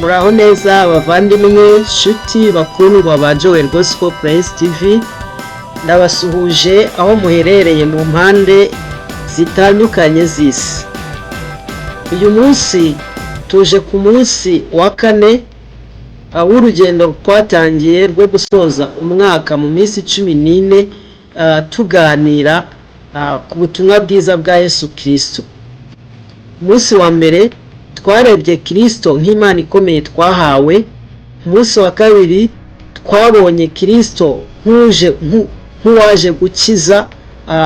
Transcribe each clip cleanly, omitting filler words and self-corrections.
Muraho neza abavandimwe, nshuti bakundwa ba Joel Gospel Praise TV. Ndabasuhuje aho muherereye mu mpande zitandukanye z'isi. Uyu munsi tuje ku munsi wa kane w'urugendo twatangiye rwo gusoza umwaka mu minsi 14, tuganira ku butumwa bwiza bwa Yesu Kristo. Umunsi wa mbere twarebye Kristo nk'Imana ikomeye twahawe. Umunsi wa kabiri twabonye Kristo nk'uwaje gukiza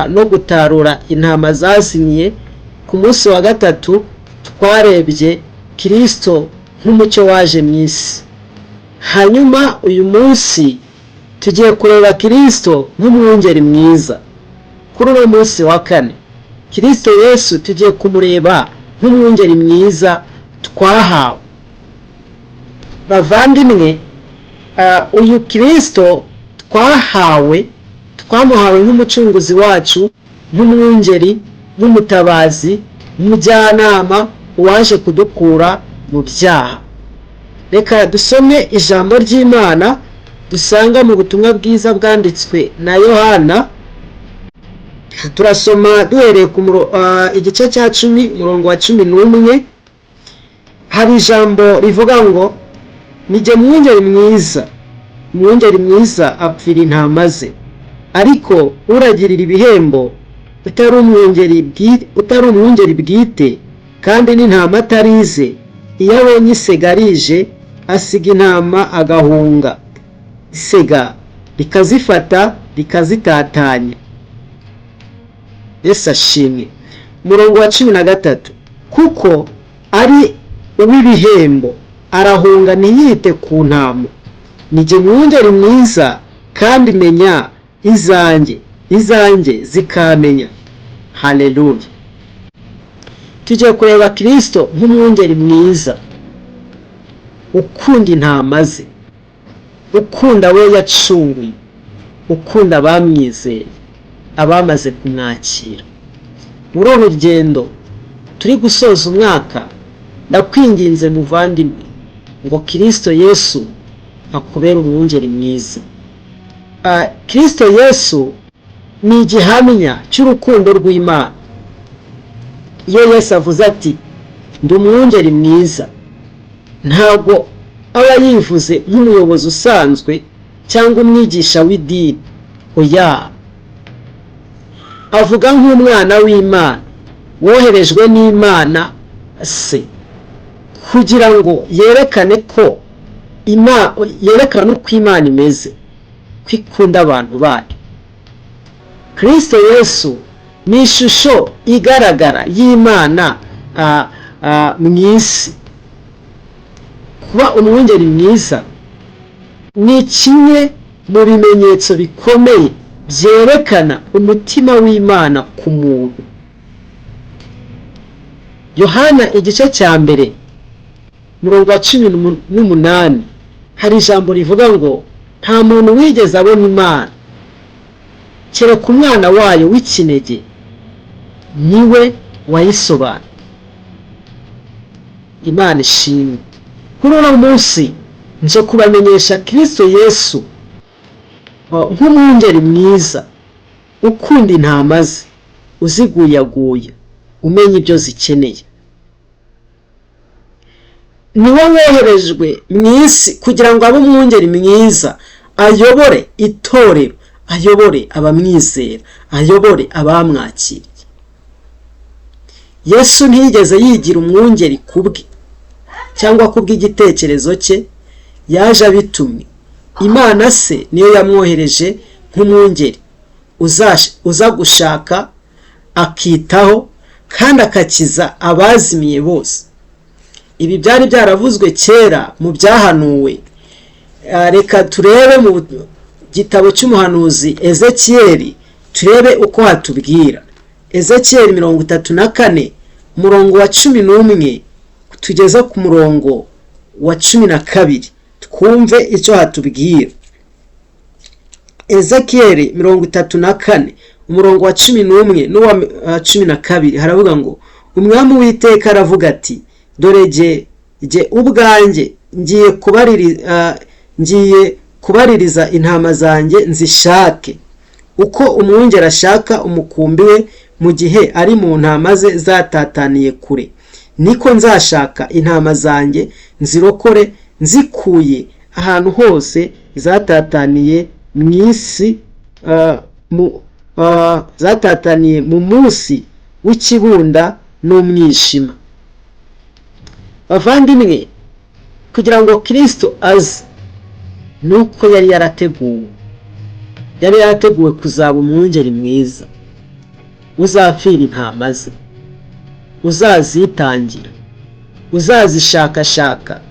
no gutarura intama zazimiye. Ku munsi wa gatatu twarebye Kristo nk'umucyo waje mu isi. Hanyuma uyu munsi tugiye kureba Kristo nk'umwungeri mwiza. Kuri uno munsi wa kane, Kristo Yesu tugiye kumureba nk'umwungeri mwiza twahawe. Bavandimwe, uyu Kristo twahawe, twamuhawe nk'umucunguzi wacu, nk'umwungeri, nk'umutabazi, nk'umujyanama waje kudukura mu byaha. Reka dusome ijambo ry'Imana dusanga mu butumwa bwiza bwanditswe na Yohana. Turasoma duhereye ku igice cya 10, umurongo wa 11. Hari ijambo rivuga ngo: "Nijye mwungeri mwiza. Umwungeri mwiza apfira intama ze. Ariko uragirira ibihembo, utari umwungeri bwite kandi n'intama atarize, iyo abonye isega rije, asiga intama agahunga, isega rikazifata rikazitatanya." Yesu ashimwe. Umurongo wa 13: "Kuko ari uw'ibihembo, arahunga ntiyite ku ntama. Nijye mwungeri mwiza, kandi menya izanjye, izanjye zikamenya." Haleluya! Tugiye kureba Kirisito nk'umwungeri mwiza ukunda intama ze, ukunda we yacunguye, ukunda abamwizeye, abamaze kumwakira. Muri uru rugendo turi gusoza umwaka, ndakwinginze muvandimwe ngo Kirisito Yesu akubere umwungeri mwiza. Kirisito Yesu ni igihamya cy'urukundo rw'Imana. Iyo Yesu avuze ati: "Ndi umwungeri mwiza", ntabwo aba yivuze nk'umuyobozi usanzwe cyangwa umwigisha w'idini. Oya, avuga nk'umwana w'Imana woherejwe n'Imana Se kugira ngo yerekane uko Imana imeze, ko ikunda abantu bayo. Kirisito Yesu ni ishusho igaragara y'Imana mu isi. Kuba umwungeri mwiza ni kimwe mu bimenyetso bikomeye byerekana umutima w'Imana ku muntu. Yohana igice cya 1, murongo wa 18, hari ijambo rivuga ngo: "Nta muntu wigeze abona Imana kereka umwana wayo w'ikinege, niwe wayisobanura." Imana ishimwe. Kuri uno munsi nje kubamenyesha Kirisito Yesu nk'umwungeri mwiza ukunda intama ze, uziguyaguya, umenya ibyo zikeneye. Niwe woherejwe mu isi kugira ngo abe umwungeri mwiza, ayobore itorero, ayobore abamwizera, ayobore abamwakiriye. Yesu ntiyigeze yigira umwungeri kubwe cyangwa kubw'igitekerezo cye. Yaje abitumwe. Imana Se niyo yamwohereje nk'umwungeri uza gushaka, akitaho kandi akakiza abazimiye bose. Ibi byari byaravuzwe kera mu byahanuwe. Reka turebe mu gitabo cy'umuhanuzi Ezekiyeli, turebe uko hatubwira. Ezekiyeli 34, umurongo wa 11 tugeze ku murongo wa 12, twumve icyo hatubwira. Ezekiyeli 34, umurongo wa 11 n'uwa 12, haravuga ngo: "Umwami Uwiteka aravuga ati: Dore jye ubwanjye Ngiye kubaririza intama zanjye nzishake, uko umwungeri ashaka umukumbi we mu gihe ari mu ntama ze zatataniye kure, niko nzashaka intama zanjye nzirokore, nzikuye ahantu hose zatataniye mu isi, zatataniye mu munsi w'ikibunda n'umwijima. Bavandimwe, kugira ngo Kirisito aze nuko yari yarateguwe, yari yarateguwe kuzaba umwungeri mwiza uzapfira intama ze, uzazitangira, uzazishakashaka,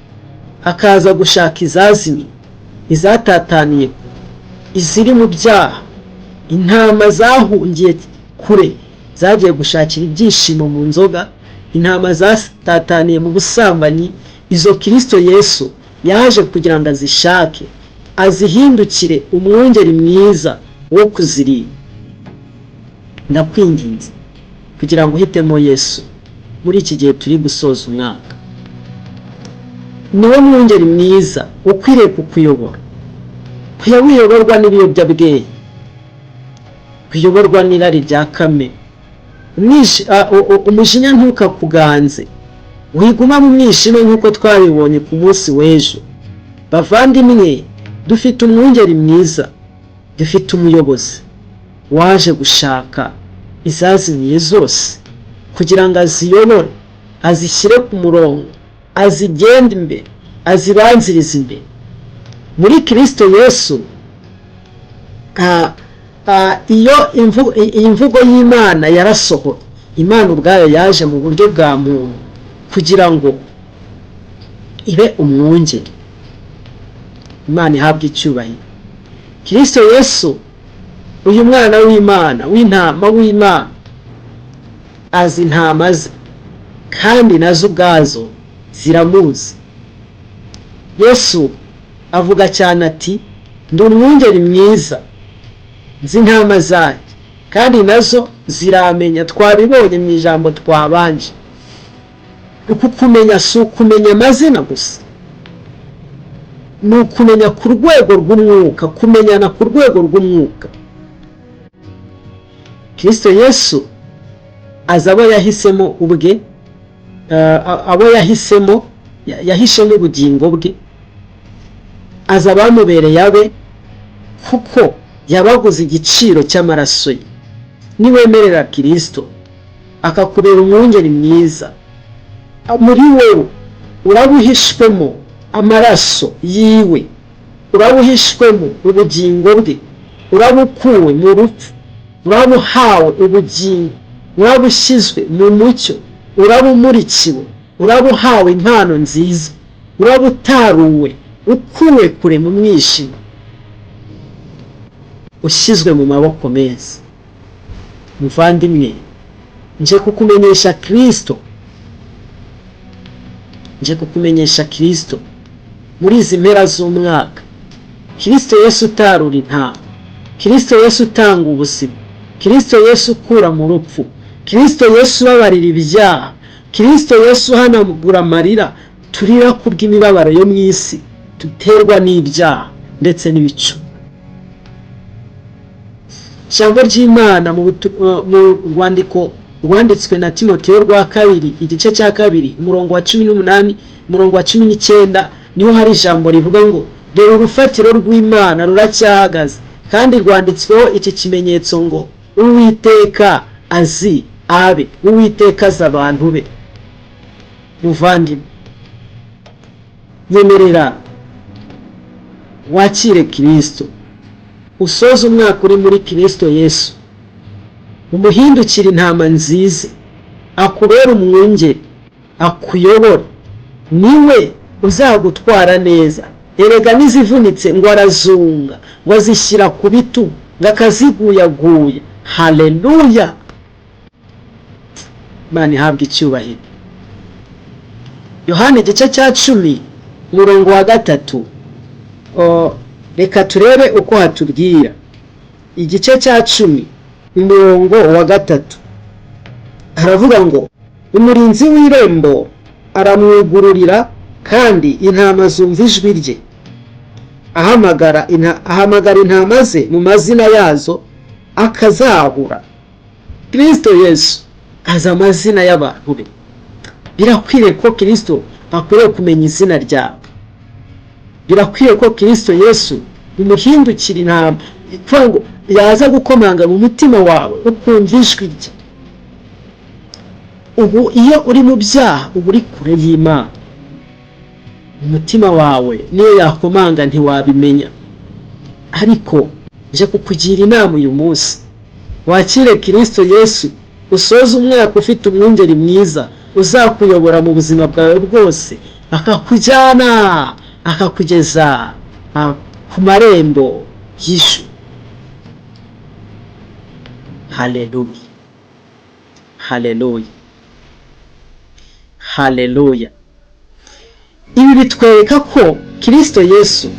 akaza gushaka izazimye, izatataniye, iziri mu byaha, intama zahungiye kure, zagiye gushakira ibyishimo mu nzoga, intama zatataniye mu busambanyi. Izo Kirisito Yesu yaje kugira ngo azishake, azihindukire umwungeri mwiza wo kuzirinda. Ndakwinginze kugira ngo uhitemo Yesu muri iki gihe turi gusoza umwaka. Niwe mwungeri mwiza ukwiriye kukuyobora. Kuya wiyoborwa n'ibiyobyabwenge, kuyoborwa n'irari rya kamere, umujinya ntukakuganze, wiguma mu mwijima nk'uko twabibonye ku munsi w'ejo. Bavandimwe, dufite umwungeri mwiza, dufite umuyobozi waje gushaka izazimiye zose kugira ngo aziyobore, azishyire ku murongo, azigende imbere, azibanzirize imbere. Muri Kirisito Yesu, iyo iyi mvugo y'Imana yarasohoye. Imana ubwayo yaje mu buryo bwa muntu kugira ngo ibe umwungeri. Imana ihabwe icyubahiro. Kirisito Yesu, uyu mwana w'Imana, w'intama w'Imana, azi intama ze kandi nazo ubwazo ziramuzi. Yesu avuga cyane ati: "Ndi umwungeri mwiza, nzi intama zanjye kandi nazo ziramenya." Twabibonye mu ijambo twabanje. Uku kumenya si ukumenya amazina gusa, ni ukumenya ku rwego rw'umwuka, kumenyana ku rwego rw'umwuka. Kirisito Yesu azi abo yahisemo ubwe, abo yahisemo, yahishemo ubugingo bwe. Azi abamubereye abe kuko yabaguze igiciro cy'amaraso ye. Niwemerera Kirisito akakubera umwungeri mwiza, muri wowe uraba uhishwemo amaraso yiwe, uraba uhishwemo ubugingo bwe, uraba ukuwe mu rupfu, uraba uhawe ubugingo, uraba ushyizwe mu mucyo, uraba umurikiwe, uraba uhawe impano nziza, uraba utaruwe, ukuwe kure mu mwijima, ushyizwe mu maboko meza. Muvandimwe, nje kukumenyesha Kirisito, nje kukumenyesha Kirisito muri izi mpera z'umwaka. Kirisito Yesu utarura intama, Kirisito Yesu utanga ubuzima, Kirisito Yesu ukura mu rupfu, Kirisito Yesu ubabarira ibyaha, Kirisito Yesu uhanagura amarira turira kubw'imibabaro yo mu isi duterwa n'ibyaha ndetse n'ibicu. Ijambo ry'Imana mu rwandiko rwanditswe na Timoteyo rwa kabiri, igice cya 2, umurongo wa 18, umurongo wa 19, niho hari ijambo rivuga ngo: "Dore urufatiro rw'Imana ruracyahagaze, kandi rwanditsweho iki kimenyetso ngo: Uwiteka azi abe, Uwiteka azi abantu be." Muvandimwe, nyemerera wakire Kirisito, usoze umwaka uri muri Kirisito Yesu, umuhindukire intama nziza, akubere umwungeri, akuyobore. Niwe uzagutwara neza. Erega n'izivunitse ngo arazunga, ngo azishyira ku bitugu, ngo akaziguyaguya. Haleluya, Imana ihabwa icyubahiro. Yohani igice cya 10, umurongo wa 3, reka turebe uko hatubwira. Igice cya 10, umurongo wa 3, haravuga ngo: "Umurinzi w'irembo aramwugururira, Kandi intama zumva ijwi rye. Ahamagara intama ze mu mazina yazo, akazahura. Kirisito Yesu azi amazina y'abantu be. Birakwiriye ko Kirisito akwiriye kumenya izina ryawe. Birakwiye ko Kirisito Yesu umuhindukira intama, kuvuga ngo yaza gukomanga mu mutima wawe, ukumva ijwi rye. Ubu iyo uri mu byaha, uba uri kure y'Imana. Umutima wawe niyo yakomanga ntiwabimenya. Ariko nje kukugira inama uyu munsi: wakire Kirisito Yesu, usoze umwaka ufite umwungeri mwiza uzakuyobora mu buzima bwawe bwose, akakujyana, akakugeza ku marembo y'ijuru. Haleluya, haleluya, haleluya! Ibi bitwereka ko Kirisito Yesu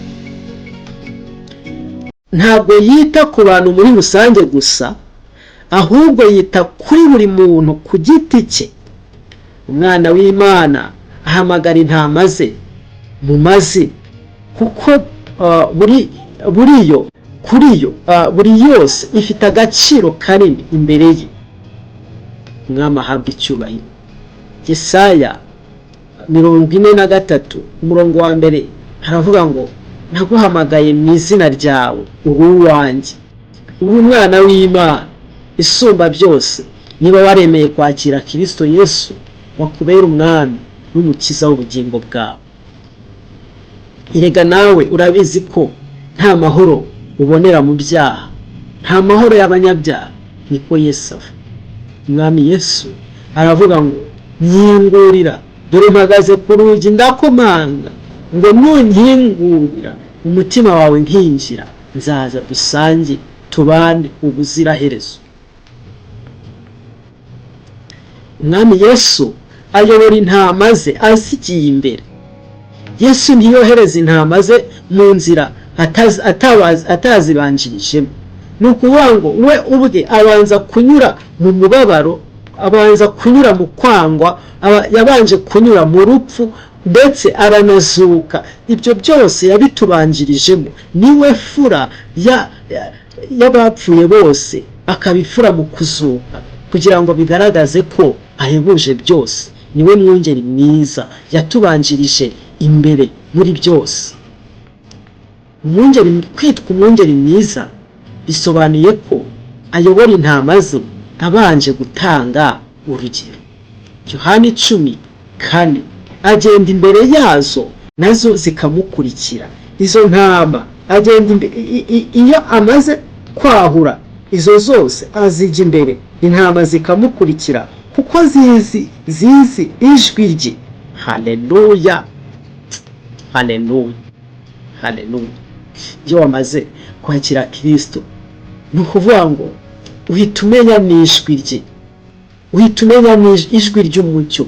ntabwo yita ku bantu muri rusange gusa, ahubwo yita kuri buri muntu ku giti cye. Umwana w'Imana ahamagara intama ze mu mazina, kuko buri buriyo kuri yo buri yose ifite agaciro kanini imbere ye. Umwami ahabwa icyubahiro. Yesaya 43, umurongo wa mbere, haravuga ngo: "Naguhamagaye mu izina ryawe, uri uwanjye." Uri umwana w'Imana Isumba Byose niba waremeye kwakira Kirisito Yesu wakubera umwami n'umukiza w'ubugingo bwawe. Erega nawe urabizi ko nta mahoro ubonera mu byaha. Nta mahoro y'abanyabyaha, niko Yesu avuga. Umwami Yesu aravuga ngo: "Nkingurira, dore mpagaze ku rugi ndakomanga, ngo nunkingurira umutima wawe nkinjira, nzaza dusange, tubane ubuziraherezo." Umwami Yesu ayobora intama ze azigiye imbere. Yesu ntiyohereza intama ze mu nzira atazibanjirijemo. Ni ukuvuga ngo we ubwe abanza kunyura mu mubabaro, abanza kunyura mu kwangwa, yabanje kunyura mu rupfu, ndetse aranazuka. Ibyo byose yabitubanjirijemo. Niwe fura y'abapfuye bose, akaba ifura mu kuzuka, kugira ngo bigaragaze ko ahebuje byose. Niwe mwungeri mwiza, yatubanjirije imbere muri byose. Umwungeri, kwitwa umwungeri mwiza bisobanuye ko ayobora intama ze abanje gutanga urugero. Yohani 10:4: agenda imbere yazo, nazo zikamukurikira. Izo ntama agenda iyo amaze kwahura izo zose, azijya imbere, intama zikamukurikira, kuko zizi ijwi rye. Haleluya, haleluya, haleluya! Iyo wamaze kwakira Kirisito, ni ukuvuga ngo uhita umenya n'ijwi rye, uhita umenya n'ijwi ry'umucyo.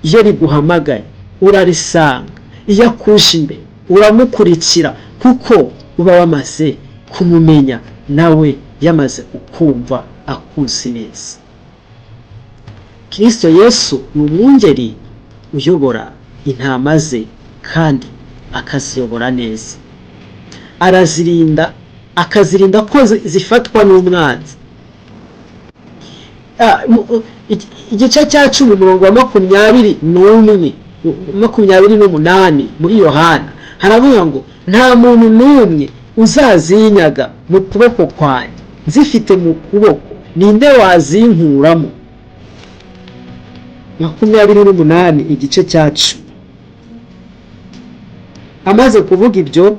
Iyo riguhamagaye urarisanga, iyo akuje imbere uramukurikira, kuko uba wamaze kumumenya, nawe yamaze kukumva, akuzi neza. Kirisito Yesu ni umwungeri uyobora intama ze kandi akaziyobora neza. Arazirinda, akazirinda ko zifatwa n'umwanzi. Igice cya 10, umurongo wa 21, 28 muri Yohana, haravuga ngo: "Nta muntu n'umwe uzazinyaga mu kuboko kwanjye. Nzifite mu kuboko, ninde wazinkuramo?" 28, igice cya 10. Amaze kuvuga ibyo,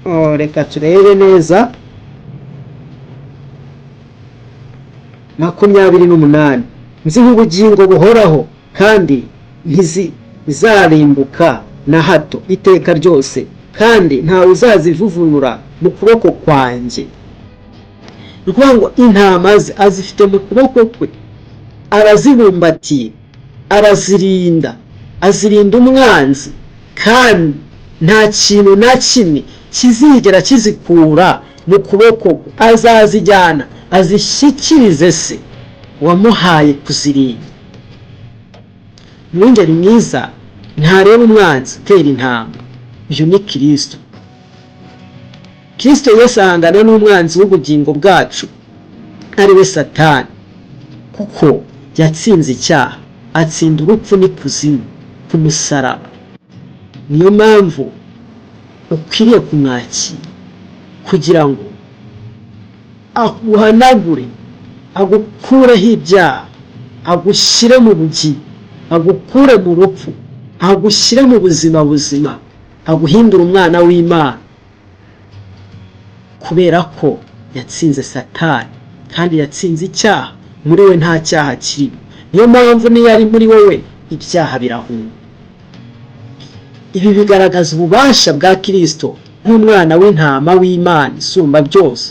oh, reka turebe neza, 28: "Nziha ubugingo buhoraho, kandi ntizizarimbuka na hato iteka ryose, kandi ntawe uzazivuvunura mu kuboko kwanjye." Ni ukuvuga ngo intama ze azifite mu kuboko kwe, arazibumbatiye, arazirinda, azirinda umwanzi, kandi nta kintu na kimwe kizigera kizikura mu kuboko kwe. Azazijyana azishyikirize se wamuhaye kuzirinda. Umwungeri mwiza Ntareba umwanzi utera intama. Uyu ni Kirisito. Kirisito Yesu ahangana n'umwanzi w'ubugingo bwacu, ari we Satani, kuko yatsinze icyaha, atsinda urupfu n'ikuzimu ku musaraba. Niyo mpamvu ukwiriye kumwakira kugira ngo aguhanagure, agukureho ibyaha, agushyire mu bugingo, agukure mu rupfu, agushyire mu buzima buzima, aguhindure umwana w'Imana, kubera ko yatsinze Satani kandi yatsinze icyaha. Muri we nta cyaha kirimo. Niyo mpamvu niyo ari muri wowe ibyaha birahunga. Ibi bigaragaza ububasha bwa Kirisito nk'umwana w'intama w'Imana isumba byose.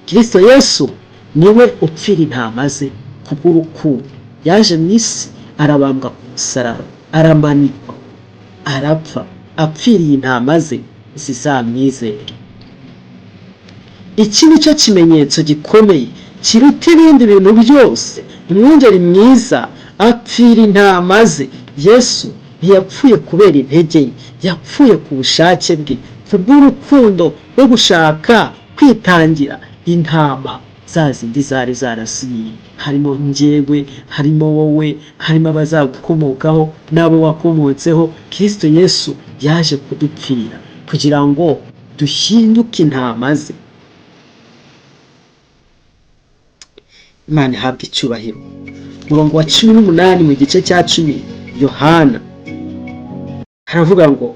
Kirisito Yesu niwe upfira intama ze kubw'urukundo. Yaje mu isi, arabambwa ku musaraba, aramanikwa, arapfa, apfiriye intama ze zizamwizera. Iki ni cyo kimenyetso gikomeye kiruta ibindi bintu byose. Umwungeri mwiza apfira intama ze. Yesu ntiyapfuye kubera intege nke, yapfuye ku bushake bwe, kubw'urukundo rwo gushaka kwitangira intama za zindi zari zarasiye. Harimo njyewe, harimo wowe, harimo abazagukomokaho n'abo wakomotseho. Kirisito Yesu yaje kudupfira kugira ngo duhinduke intama ze. Imana ihabwe icyubahiro. Umurongo wa 18 mu gice cya 10 Yohana haravuga ngo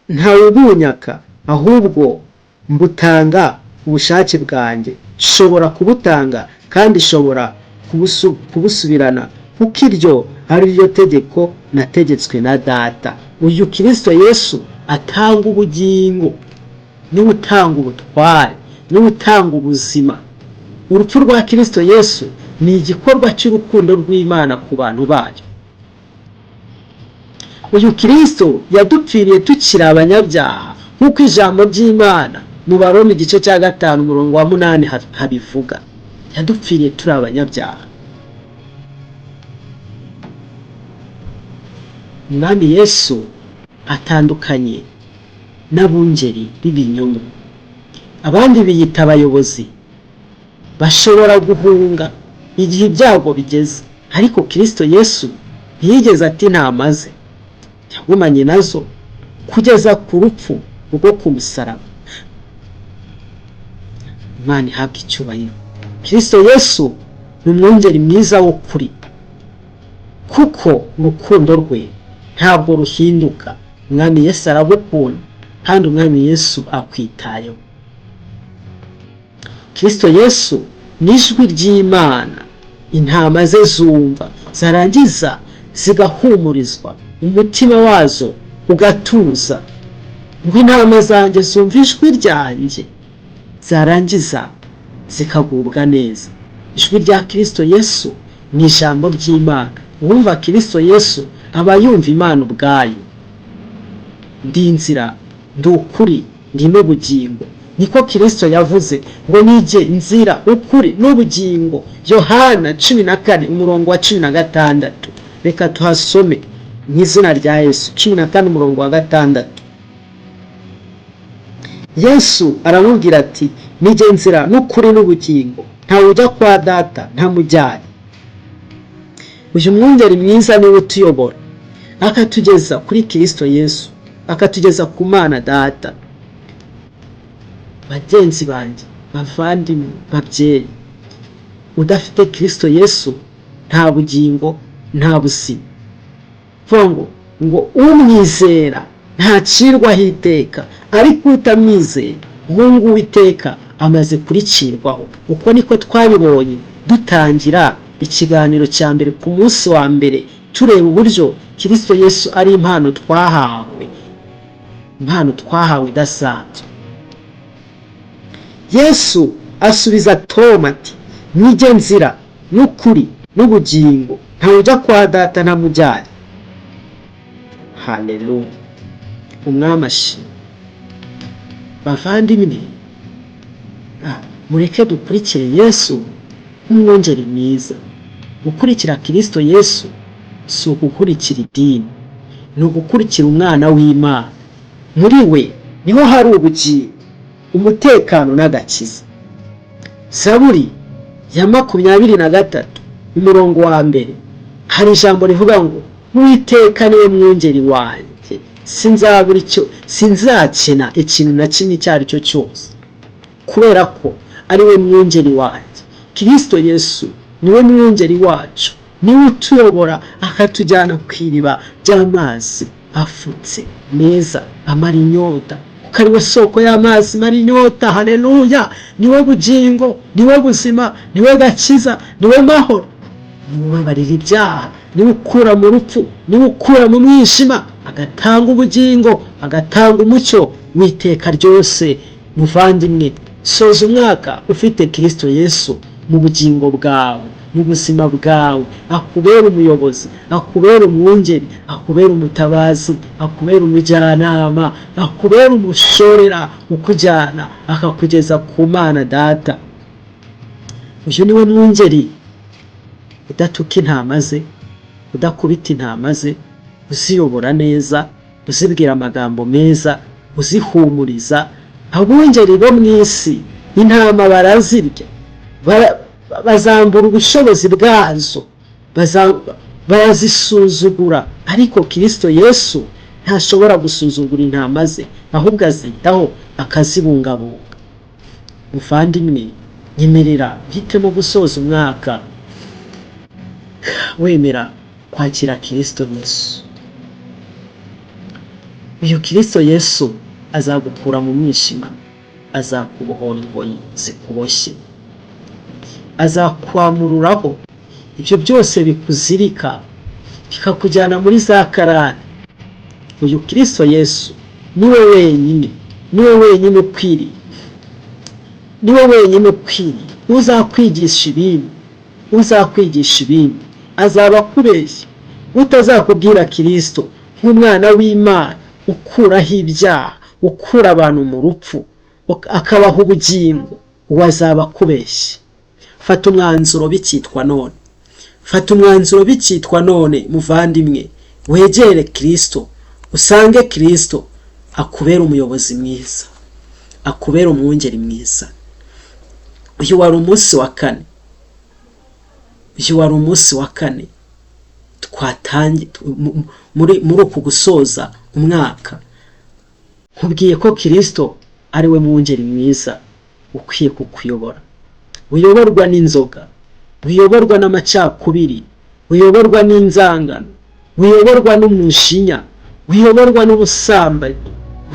ntawubunyaka, ahubwo mbutanga ubushake bwanjye. Nshobora kubutanga kandi nshobora kubusubirana, kuko iryo ari ryo tegeko nategetswe na Data. Uyu Kirisito Yesu atanga ubugingo, niwe utanga ubutware, niwe utanga ubuzima. Urupfu rwa Kirisito Yesu ni igikorwa cy'urukundo rw'Imana ku bantu bayo. Uyu Kirisito yadupfiriye tukiri abanyabyaha, nk'uko ijambo ry'Imana mu Baroma igice cya 5 umurongo wa 8 habivuga. Yadupfiriye turi abanyabyaha. Umwami Yesu atandukanye n'abungeri b'ibinyoma. Abandi biyita abayobozi bashobora guhunga igihe ibyago bigeze, ariko Kirisito Yesu ntiyigeze ata intama ze, yagumanye nazo kugeza ku rupfu rwo ku musaraba. Imana ihabwe icyubahiro. Kirisito Yesu ni umwungeri mwiza w'ukuri, kuko urukundo rwe ntabwo ruhinduka. Umwami Yesu aragukunda kandi Umwami Yesu akwitayeho. Kirisito Yesu ni ijwi ry'Imana intama ze zumva, zarangiza zigahumurizwa, umutima wazo ugatuza, ngo intama zanjye zumva ijwi ryanjye, zarangiza zikagubwa neza. Ijwi rya Kirisito Yesu ni ijambo ry'Imana. Uwumva Kirisito Yesu aba yumva Imana ubwayo. Ndi inzira, ndi ukuri, ndi n'ubugingo. Niko Kirisito yavuze ngo nijye nzira, ukuri n'ubugingo. Yohana 14 umurongo wa 16. Reka tuhasome mu izina rya Yesu. 14 umurongo wa 6. Yesu aramubwira ati nijye nzira n'ukuri n'ubugingo, ntawe ujya kwa Data ntamujyanye. Uyu mwungeri mwiza niwe utuyobora akatugeza kuri Kirisito Yesu, akatugeza ku Mana Data. Bagenzi banjye, bavandimwe, babyeyi, udafite Kirisito Yesu nta bugingo, nta buzima. Kuvuga ngo umwizera ntacirwaho iteka, ariko utamwizera uwo nguwo iteka amaze kuricirwaho. Uko niko twabibonye dutangira ikiganiro cya mbere ku munsi wa mbere, tureba uburyo Kirisito Yesu ari impano twahawe, impano twahawe idasanzwe. Yesu asubiza Toma ati nijye nzira n'ukuri n'ubugingo, ntawe ujya kwa Data ntamujyanye. Haleluya, Umwami ashimwe. Bavandimwe, mureke dukurikire Yesu nk'umwungeri mwiza. Gukurikira Kristo Yesu si ugukurikira idini, ni ugukurikira Umwana w'Imana. Muri we niho hari ubugingo, umutekano n'agakiza. Zaburi ya 23, umurongo wa 1, hari ijambo rivuga ngo: "Uwiteka niwe mwungeri wanjye, sinzabura icyo, sinzakena ikintu na kimwe icyo ari cyo cyose." Kubera ko ari we mwungeri wanjye, Kirisito Yesu niwe mwungeri wacu, niwe utuyobora akatujyana ku iriba ry'amazi afutse meza amara inyota, kuko ari we soko y'amazi mara inyota. Haleluya! Niwe bugingo, niwe buzima, niwe gakiza, niwe mahoro, niwe ubabarira ibyaha, niwe ukura mu rupfu, niwe ukura mu mwijima agatanga ubugingo, agatanga umucyo w'iteka ryose. Muvandimwe, soza umwaka ufite Kirisito Yesu mu bugingo bwawe, mu buzima bwawe, akubera umuyobozi, akubera umwungeri, akubera umutabazi, akubera umujyanama, akubera umushorera ukujyana akakugeza ku Mana Data. Uyu niwe mwungeri udatuka intama ze, udakubita intama ze, uziyobora neza, uzibwira amagambo meza, uzihumuriza. Abungeri bo mu isi intama barazirya, bazambura ubushobozi bwazo, barazisuzugura, ariko Kirisito Yesu ntashobora gusuzugura intama ze, ahubwo azitaho akazibungabunga. Muvandimwe, nyemerera uhitemo gusoza umwaka wemera kwakira Kirisito Yesu. Uyu Kirisito Yesu azagukura mu mwijima, azakubohora ingoyi zikuboshye, azakwamururaho ibyo byose bikuzirika bikakujyana muri za karande. Uyu Kirisito Yesu niwe wenyine, niwe wenyine ukwiriye, niwe wenyine ukwiriye. Uzakwigisha ibindi, uzakwigisha ibindi azaba akubeshya. Utazakubwira Kirisito nk'Umwana w'Imana ukuraho ibyaha, ukura abantu mu rupfu akabaha ubugingo, uwo azaba akubeshya. Fata umwanzuro bikitwa none, fata umwanzuro bikitwa none, muvandimwe, wegere Kirisito, usange Kirisito akubera umuyobozi mwiza, akubera umwungeri mwiza. Uyu wari umunsi wa kane, uyu wari umunsi wa kane twatangiye muri uku gusoza umwaka. Nkubwiye ko Kirisito ari we mwungeri mwiza ukwiye kukuyobora. Uyoborwa n'inzoga, uyoborwa n'amacakubiri, uyoborwa n'inzangano, uyoborwa n'umujinya, uyoborwa n'ubusambanyi,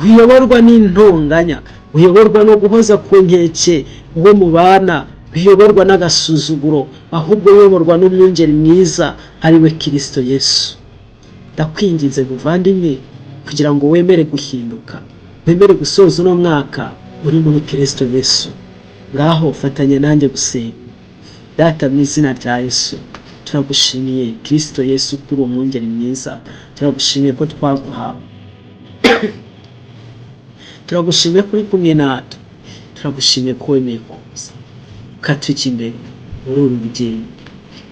uyoborwa n'intonganya, uyoborwa no guhoza ku nkeke uwo mubana, uyoborwa n'agasuzuguro, ahubwo uyoborwa n'umwungeri mwiza ari we Kirisito Yesu. Ndakwinginze muvandimwe, kugira ngo wemere guhinduka, wemere gusoza uno mwaka uri muri Kirisito Yesu. Ngaho fatanya nanjye gusenga. Data, mu izina rya Yesu, turagushimiye Kirisito Yesu kuri uwo mwungeri mwiza. Turagushimiye ko twaguhawe, turagushimiye ko uri kumwe natwe, turagushimiye ko wemeye kuza ukatujya imbere muri uru rugendo.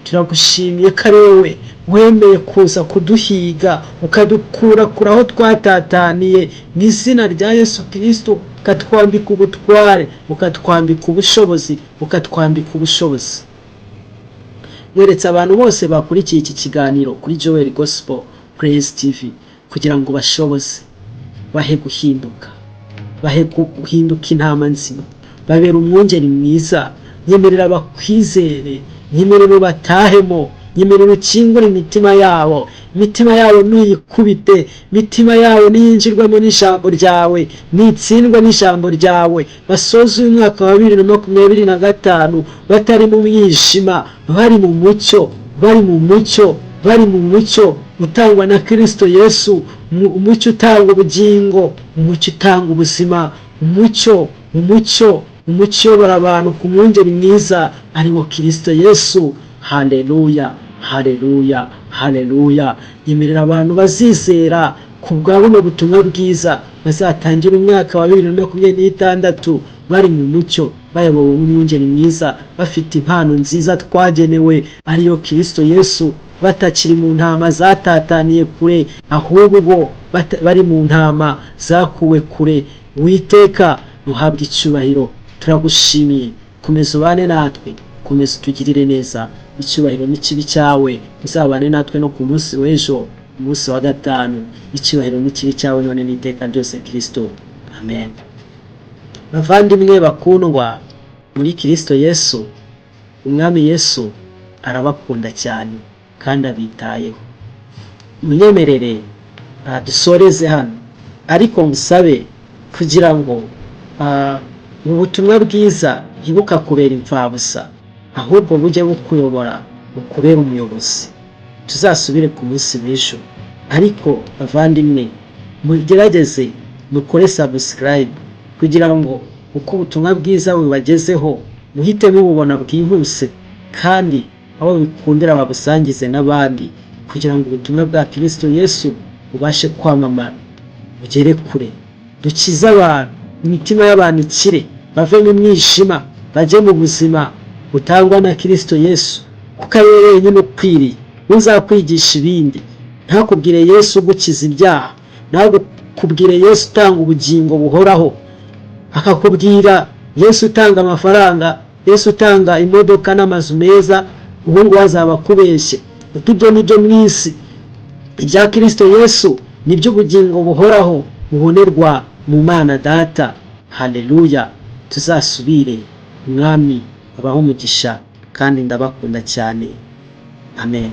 Turagushimiye ko ari wowe wemeye kuza kuduhiga, ukadukura kure aho twatataniye, mu izina rya Yesu Kirisito, ukatwambika ubutware, ukatwambika ubushobozi, ukatwambika ubushobozi. Weretse abantu bose bakurikiye iki kiganiro kuri Joel Gospel Praise TV kugira ngo bashoboze, bahe guhinduka, bahe guhinduka intama nzima, babere umwungeri mwiza. Nyemerera bakwizere, nyemerera ubatahemo, nyemerera ukingure imitima yabo. Imitima yabo nuyikubite, imitima yabo niyinjirwemo n'ijambo ryawe, nitsindwe n'ijambo ryawe, basoze uyu mwaka wa 2025 batari mu mwijima, bari mu mucyo, bari mu mucyo, bari mu mucyo utangwa na Kirisito Yesu, umucyo utanga ubugingo, umucyo utanga ubuzima, umucyo, umucyo, umucyo uyobora abantu ku mwungeri mwiza ari wo Kirisito Yesu. Haleluya, haleluya, haleluya! Yemerera abantu bazizera ku bwa buno butumwa bwiza bazatangira umwaka wa 2026 bari mu mucyo. Bayobowe n'umwungeri mwiza, bafite impano nziza twagenewe, ariyo Kirisito Yesu, batakiri mu ntama zatataniye kure, ahubwo bari mu ntama zakuwe kure. Witeka, uhabwe icyubahiro, turagushimiye. Komeza ubane natwe, komeza utugirire neza. Icyubahiro n'ikibe cyawe, uzabane natwe no ku munsi w'ejo, umunsi wa gatanu. Icyubahiro n'ikibe cyawe none n'iteka ryose, Kirisito, amen. Bavandimwe bakundwa muri Kirisito Yesu, Umwami Yesu arabakunda cyane kandi abitayeho. Munyemerere dusoreze hano, ariko ngusabe kugira ngo ubu butumwa bwiza ntibukakubera imfabusa, ahubwo bujye bukuyobora, bukubere umuyobozi. Tuzasubire ku munsi w'ejo. Ariko bavandimwe, mugerageze mukore subscribe kugira ngo uko ubutumwa bwiza bubagezeho muhite mububona bwihuse, kandi aho bikundira babusangize n'abandi, kugira ngo ubutumwa bwa Kirisito Yesu bubashe kwamamara, bugere kure, dukize abantu, imitima y'abantu ikire, bave mu mwijima bajye mu buzima butangwa na Kirisito Yesu, kuko ari we wenyine ukwiriye. Uzakwigisha ibindi ntakubwire Yesu ugukiza ibyaha, ntakubwire Yesu utanga ubugingo buhoraho, akakubwira Yesu utanga amafaranga, Yesu utanga imodoka n'amazu meza, ubu ngubu azaba akubeshye, kuko ibyo ni byo mu isi. Ibya Kirisito Yesu ni by'ubugingo buhoraho bubonerwa mu Mana Data. Haleluya! Tuzasubire. Umwami abahe umugisha kandi ndabakunda cyane. Amen.